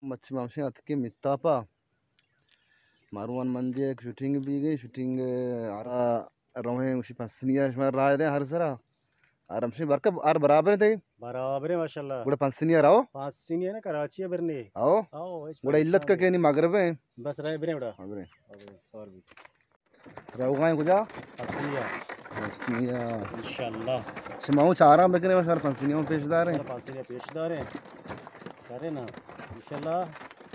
مچی مامشیں اتکے میتاپا۔ ماروان مندی ایک شوٹنگ بیگی، شوٹنگ آرا رویں اسی پسنیا شما رائے دیں ہر سرا۔ آرام شی برکہ ہر برابر تے۔ برابر ہے ماشاءاللہ۔ گڑا پسنیا راو۔ پسنیا نا کراچی برنے۔ آو۔ آو، اس گڑا علت کا پریشان کینی مغرب ہے۔ بس رائے برے بڑا۔ ہاں، برے۔ روگائیں کجا؟ پسنیا۔ پسنیا۔ انشاءاللہ۔ شما ہوں چاراں بکنے، شما پسنیا ہوں پیش داریں۔ پسنیا پیش داریں۔ کرے نا۔ انشاءاللہ۔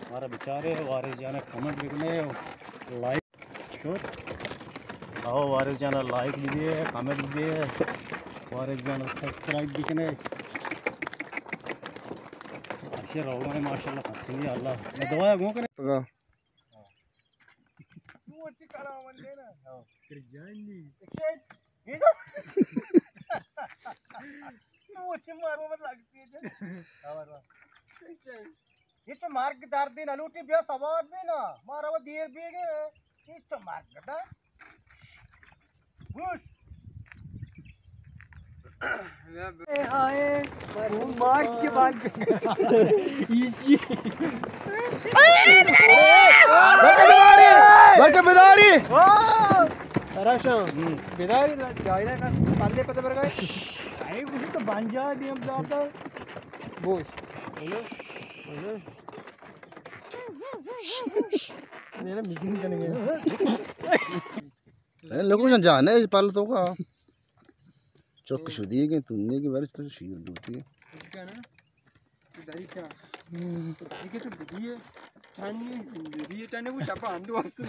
ہمارا بیچارے وارث جانا کمنٹ بکنے، لائک۔ شد۔ آو وارث جانا لائک دیجیے، کمنٹ دیجیے۔ وارث جانا سبسکرائب بکنے۔ اچھے روگائیں ماشاءاللہ پسنیا اللہ۔ میں دعا گوں کرے۔ تو چی کراں من دینا؟ ہاں۔ تیری جان نہیں۔ تو چی مارو من لگتی ہے۔ یہ تو مارگ دردی نہ لوٹی، بیا سوار بھی نا۔ مارا وہ دیر بھی گئے۔ یہ تو مارگ دا۔ گوش۔ اے آئے، مار کے بعد۔ ایزی۔ بلکہ بداری، بلکہ بداری۔ تراشاں۔ بداری لا-، جائیدہ کا پلے پتہ برگائے۔ اے کچھ تو بنجا دیم زیادہ۔ بوش۔ بولو، بولو۔ میرا میٹنگ کرنے گئے۔ اے لوگوں جان جانے پل تو کا۔ چک شدی کہ تو نے کی بارش تو شیر ڈوٹی ہے۔ داری کا۔ داری کے چو بدی ہے۔ چانی بدی ہے، چانی وہ شپا اندو است۔